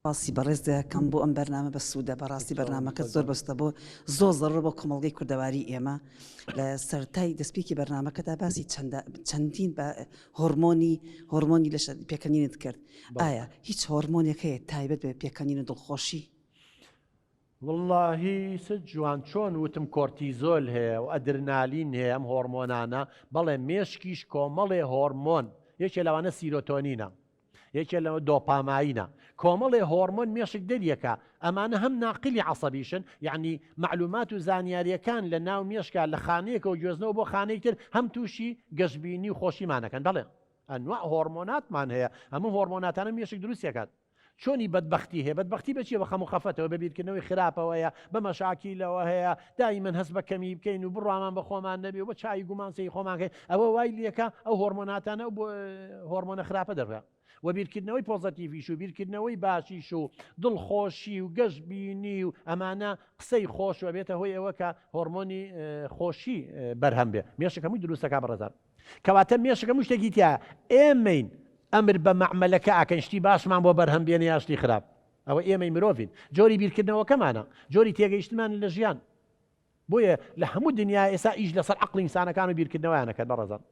سپاسی بەڕێز دەکەم بۆ ئەم بەرنامە بەسوودە بەڕاستی بەرنامەکەت زۆر بەسوودە بۆ زۆر زەڕوورە بۆ کۆمەڵگەی کوردەواری ئێمە لە سەرەتای دەستپێکی بەرنامەکەدا باسی چەندە چەندین بە هۆرمۆنی هۆرمۆنی لەش پێکەنینت کرد ئایا هیچ هۆرمۆنێک هەیە تایبەت بە پێکەنین و دڵخۆشی؟ وەڵاهی ست جوان چۆن وتم کۆرتیزۆل هەیە و ئەدرنالین هەیە ئەم هۆرمۆنانە بەڵێ مێشکیش کۆمەڵێ هۆرمۆن یەکێ لەوانە سیرۆتۆنینە یەکێ لە دۆپاماینە کۆمەڵێ هۆرمۆن مێشک دەریەکا ئەمانە هەم ناقلی عەسەبیشن یەعنی مەعلومات و زانیاریەکان لە ناو مێشکا لە خانەیەکەوە گوێزنەوە بۆ خانەی تر هەم تووشی گەشبینی و خۆشیمانەکەن بەڵێ ئەنواع هۆرمۆناتمان هەیە هەموو هۆرمۆناتانە مێشک دروستیەکات چۆنی بەدبەختی هەیە بەدبەختی بە چیە بە خەم و خەفەتەوە بە بیرکردنەوەی خراپەوەیە بە مەشاکیلەوە هەیە دایمەن هەست بە کەمی بکەین و بڕوامان بە خۆمان نەبێ و بە چاوی گومان سەیری خۆمان کەین ئەوە وای لێکا ئەو هۆرمۆناتانە ئەو هۆرمۆنە خراپە دەربکا و بیرکردنەوەی پۆزەتیڤیش و بیرکردنەوەی باشیش و دڵخۆشی و گەشبینی و ئەمانە قسەی خۆش و ئەبێتە هۆی ئەوە کە هۆرمۆنی خۆشی بەرهەم بێ مێشک هەمووی دروستەکا بەڕێزان کەواتە مێشک هەموو شتێکی تیایە ئێمەین ئەمر بە مەعمەلەکە ئەکەین شتی باشمان بۆ بەرهەم بێنێ یا شتی خراپ ئەوە ئێمەی مرۆڤین جۆری بیرکردنەوەکەمانە جۆری تێگەیشتنمان لە ژیان بۆیە لە هەموو دنیا ئێستا ئیش لەسەر عەقڵی ئینسانەکان و بیرکردنەوەیان ئەکەن بەڕێزان.